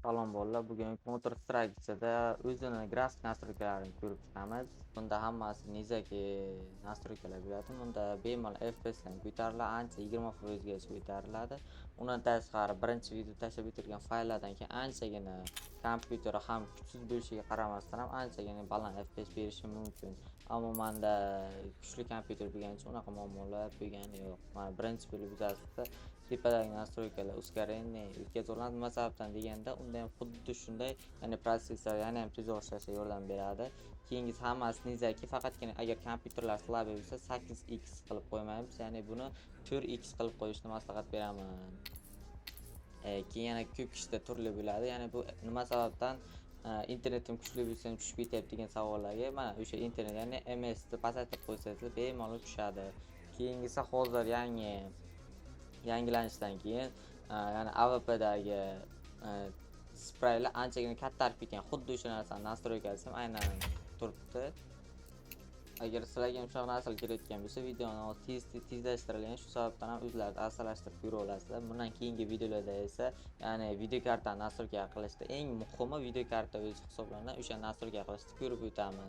Salom, bolalar, bugun Counter Strike ichida o'zini grafik настройка larini ko'rib chiqamiz. Bunda hammasi низкий настройка lar bo'ladi. Bunda bemalol FPS ham ko'tariladi, ancha 20 gacha ko'tariladi. Undan tashqari, birinchi video tashlab o'tilgan fayllardan keyin anchagina kompyuteri ham kuchsiz bo'lishiga qaramasdan ham anchagina baland FPS berishi mumkin. Ammo menda kuchli kompyuter bo'lgani uchun unaqa muammolar bo'lgani yo'q. Mana, birinchi bo'lib yuzasida tepadagi настройка lar ускорение o'tkazib olinadi. Nima sababdan deganda, unda ham xuddi shunday, ya'ni protsessor yana ham tezroq ishlashga yordam beradi. Keyingisi hammasi низкий, faqatgina agar kompyuterlar слабый bo'lsa, 8x qilib qo'ymaymiz, ya'ni buni 4x qilib qo'yishni maslahat beraman. Keyin yana ko'p kishida turli bo'ladi, ya'ni bu nima sababdan internetim kuchli bo'lsa ham tushib ketyapti degan savollarga, mana o'sha internet, ya'ni MS ni pasaytirib qo'ysangizlar, bemalol tushadi. Keyingisi, hozir yangi yangilanishdan keyin ya'ni AWPdagi spraylar anchagina kattarib ketgan. Xuddi o'sha narsani настройка si ham aynan turibdi. Agar sizlarga ham shunaqa narsalar kelayotgan bo'lsa, videoni hozir tez tez tezlashtirilgan, shu sababdan ham o'zlaringiz assalashtirib ko'ra olasizlar. Bundan keyingi videolarda esa, ya'ni video kartani настройка qilishda eng muhimi video karta o'zi hisoblanadi, o'sha настройка qilishni ko'rib o'tamiz.